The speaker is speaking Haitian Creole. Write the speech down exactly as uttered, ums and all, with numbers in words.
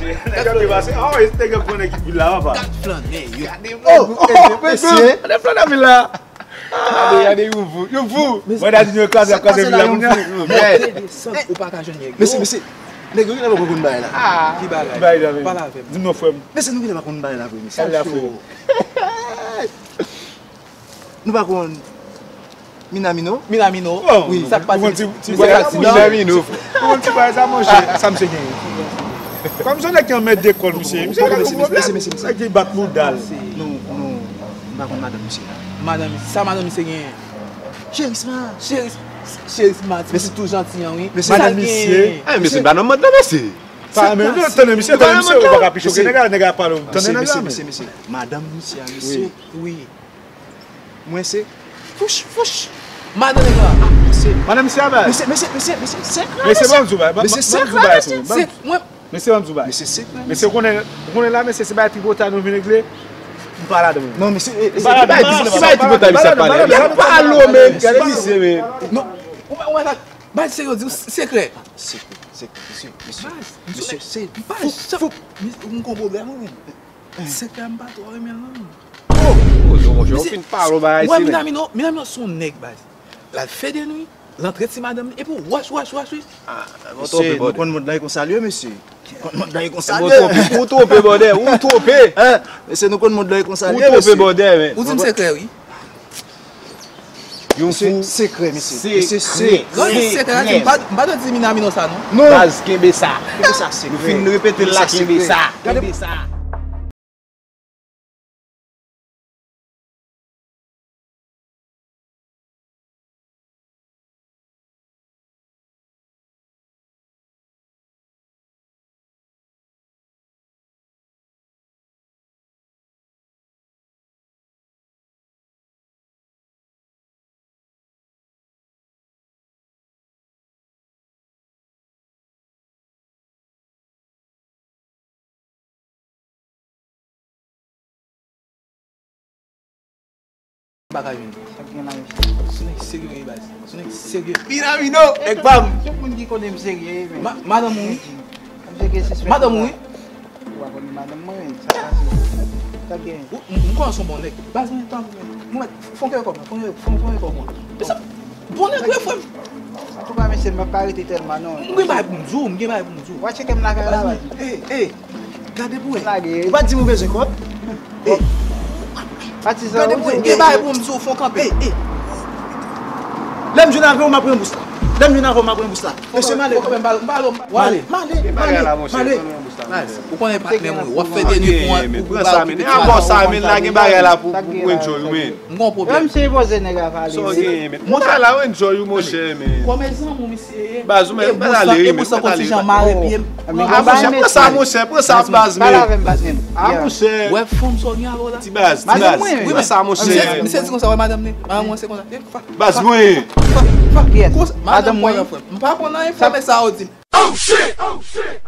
Nèg ap depase. Oh, e nèg ap pran nèg ki vil la, papa. Gad flannen yo. Oh, oh, mesye. Gade flannen vil la. Gade, gade, yon vou, yon vou. Mwen ta di nou kraze, kraze vil la, kounye a. Monte desann, ou pa ka jwenn nèg yo. Mesye, mesye. Nèg yo genlè poko konn bagay la. Ki bagay? Ki bagay la, men? Pale avè m. Di m non, frè m. Mesye, nou genlè pa konn bagay la vre, mesye. Kal la, frè m? Nou pa konn Minamino? Minamino? Wi. Sa k pase? Ou konn ti, ti bagay sa, Minamino. Ou konn ti bagay sa, monchè? Sa misye genyen. Kòm se nèg ki anmède kòl misye. Misye pa gen pwoblèm. Nèg ki bat bouda l. Nou, nou, nou pa konn madanm misye la. Madanm, sa madanm misye genyen? Cherisma. Cheris-, Cherisma, ti pitit tou janti an, wi. Madanm misye. Sa l genyen? Eh, mesye, pa nan mòd la, mesye. Pa menm, non, tande misye, tande misye, ou pa ka pichoke nèg la, nèg la pale, tande nèg la, mesye, mesye, mesye. Madanm misye a, mesye. Wi. Mwen se fouch, fouch. Madan nèg la. Ah, mesye. Madan misye a bay. Mesye, mesye, mesye, mesye, sekrè, mesye, mesye. Mesye, ban m di w bagay, ban m di w bagay, mesye. Sekrè, mwen. Mesye, ban m di w bagay. Mesye, sekrè, mesye. Mesye, ou konnen, ou konnen la, mesye, se bagay tripotay nou vin regle. M pa ladan, mwen. Non, mesye, e, e, m pa ladan, m pa ladan, m pa ladan, m pa ladan. Ki bagay tripotay misye ap pale a, mesye? Gade misye, men. Non. Ou pa, ou pa, bagay serye, di w sekrè. Sekrè, sekrè, mesye, mesye. Mesye, se fou, fou. M gon pwoblèm, wi, men. Sekrè, m pa twò renmen l, non. Oh, monchè, ou fin pale yon bagay, wè, Minamino, Minamino se yon nèg, baz. L al fè de nwi, l antre ti madanm li, epi w wòch, wòch, wòch, wi. Ah, mesye, nou konn mond lan e konsa l ye, mesye. Nou konn mond lan e konsa l ye. Ou twonpe, ou twonpe, bòdè, ou twonpe. Hein? Mesye, nou konn mond lan e konsa l ye, mesye. Ou twonpe, bòdè, men. Ou di m sekrè, wi. Yon fou. Sekrè, mesye. Mesye, sekrè. Sekrè, m pa, m pa dwe di Minamino sa, non. Non. Baz, kenbe sa. Kenbe sa, sekrè. Nou fin repete l la, kenbe sa. Kenbe sa. M pa ka jwenn. Sa k gen la, mesye? Sou nèg serye, wi, baz. Sou nèg serye. Minamino, nèg pa m. Tout moun ki konnen m serye, wi, men. Ma-, madanm ou, wi. Madanm ou, wi. Ou pa konn madanm mwen, sa pase. Sa gen? Ou, m, m konnen se yon bon nèg. Baz mwen, tann mwen. Mwen, fon kè kòb mwen, fon kè, fon, fon kè kòb mwen. Bon nèg, wi, frè m. Antouka, mesye, m p ap ka rete tèlman, non. M gen bagay pou m di w, m gen bagay pou m di w. W a tcheke m lakay la, baz. Ey, ey, gade pou wè. Ou pa di m ou bezwen kòb? Ey. Gade pou wè, m gen bagay pou m di w, fon kanpe. Ey, ey. Lè m jwenn avè w, m ap ranbouse la. Lè m jwenn avè w, m ap ranbouse la. Mesye, m ale. M ale, m ale, m ale, m ale. Ou konnen patnè mwen, w ap fè de nwi pou, pou, pou, pran sa, men. Avè w sa, men, la gen bagay la pou, pou, pou enjoy ou, men. M gon pwoblèm. Menm si poze nèg la pale. Sa w genyen, men. Monchè, la w enjoy ou, monchè, men. Kòman zanmi w, misye ye? Baz, ou mèt, mèt ale, wi, mèt ale. Ti jan mare pye m. Ah, monchè, pran sa, monchè, pran sa, baz, men. Pale avè m, patnè m. Ah, monchè. Wè fòm sa w gen avè w la. Ti baz, ti baz. Pran sa, monchè. Misye, misye di konsa, wè madanm li. Madanm mwen se konsa. Baz mwen. Madanm mwen. M pa konn anyen, frè, men sa yo di m. Oh shit! Oh shit!